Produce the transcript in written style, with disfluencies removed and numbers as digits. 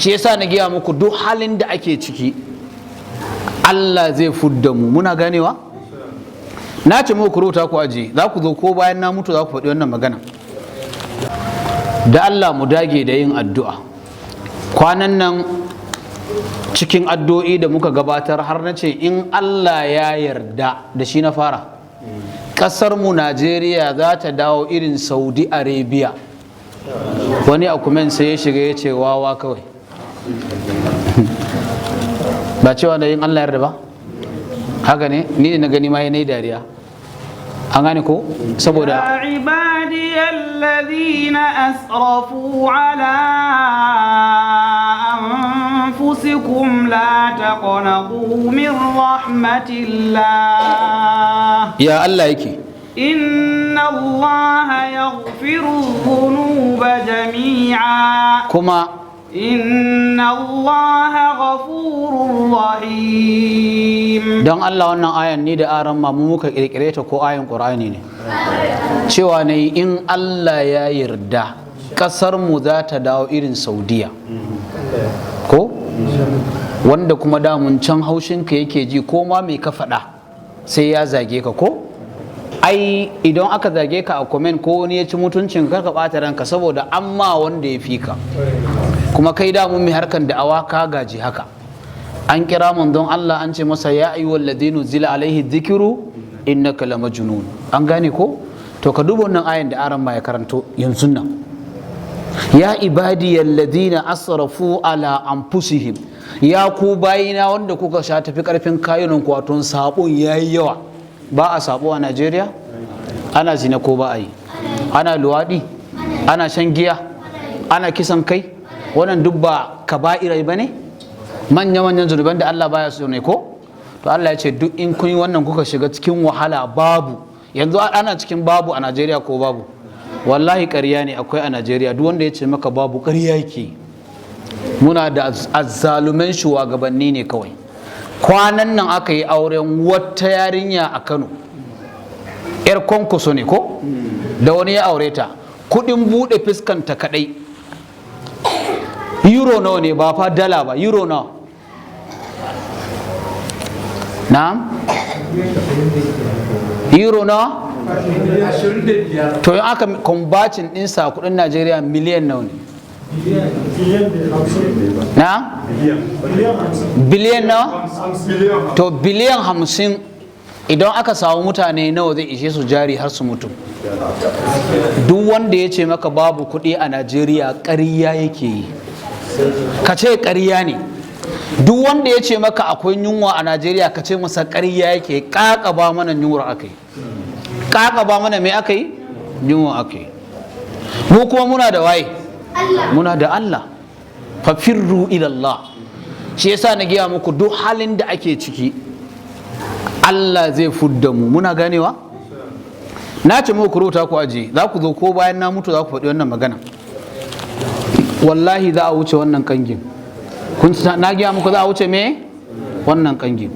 Shi yasa na gaya muku, duk halin da ake ciki, Allah zai fudda mu. Muna ganewa? Na ce muku rubuta ku aje, za ku zo ko bayan na mutu za ku faɗi wannan magana. Da Allah mu dage da yin addu'a. Kwanan nan cikin addu'o'i da muka gabatar, har na ce in Allah ya yarda, da shi na fara, ƙasar mu Najeriya za ta dawo irin Saudi Arabia. Wani a comment sai ya shiga ya ce wawa kawai. Ba cewa da yin Allah yarda ba, haka ne. Ni ne na gani ma yi dariya. An gane ko? Saboda يا عبادي الذين أسرفوا على أنفسكم لا تقنطوا من رحمة الله. Ya Allah yake? إن الله يغفر الذنوب جميعا. Kuma إن الله غفور رحيم. Don Allah, wannan ayan ni da aran mu muka kirkire ta ko ayan Qur'ani ne? Cewa ne in Allah ya yarda kasar mu za ta dawo irin Saudiya, ko wanda kuma damun can haushinka yake ji, ko ma mai ka faɗa sai ya zage ka. Ko ai idan aka zage ka a comment ko wani ya ci mutuncin ka, ka ɓata ranka, saboda amma wanda ya fi ka. Kuma kai da mun mai harkan da'awa, ka gaji haka. An kira manzon Allah, an ce masa يا أيها الذي نزل عليه الذكر إنك لمجنون. An gane ko? To ka duba wannan ayan da aran ma ya karanto yanzu nan: يا عبادي الذين أسرفوا على أنفسهم. Ya ku bayina wanda kuka sha tafi karfin kayunan ku, wato sabon yayi yawa. Ba a sabo a Najeriya? Ana zina ko ba a yi? Ana luwaɗi, ana shan giya, ana kisan kai. Wannan duk ba kaba'irai ba ne? Manya-manyan zunuban da Allah baya so ne, ko? To Allah ya ce duk in kun yi wannan kuka shiga cikin wahala, babu. Yanzu ana cikin babu a Najeriya ko babu? Wallahi ƙarya ne, akwai a Najeriya. Duk wanda ya ce maka babu, ƙarya yake. Muna da azzaluman shugabanni ne kawai. Kwanan nan aka yi auren wata yarinya a Kano, yar Kwankwaso ne ko, da wani ya aure ta. Kudin bude fuskanta kadai euro nawa ne? Ba fa dala ba, euro nawa? Na'am, euro nawa? To in aka converting ɗinsa kudin Najeriya, miliyan nawa ne? Na biliyan nawa? To biliyan 50, idan aka samu mutane nawa zai ishe su jari har su mutu? Duk wanda ya ce maka babu kuɗi a Najeriya, ƙarya yake yi. Ka ce ƙarya ne. Duk wanda ya ce maka akwai yunwa a Najeriya, ka ce masa ƙarya yake. Ƙaƙaba mana yunwar aka yi, ƙaƙaba mana me aka yi? Yunwa aka yi. Mu kuma muna da waye? Muna da Allah. ففروا إلى الله. Shi yasa na gaya muku, duk halin da ake ciki, Allah zai fudda mu. Muna ganewa? Na ce muku rubuta ku aje, za ku zo ko bayan na mutu za ku faɗi wannan magana. Wallahi za a wuce wannan kangin. Kun na gaya muku za a wuce me? Wannan kangin.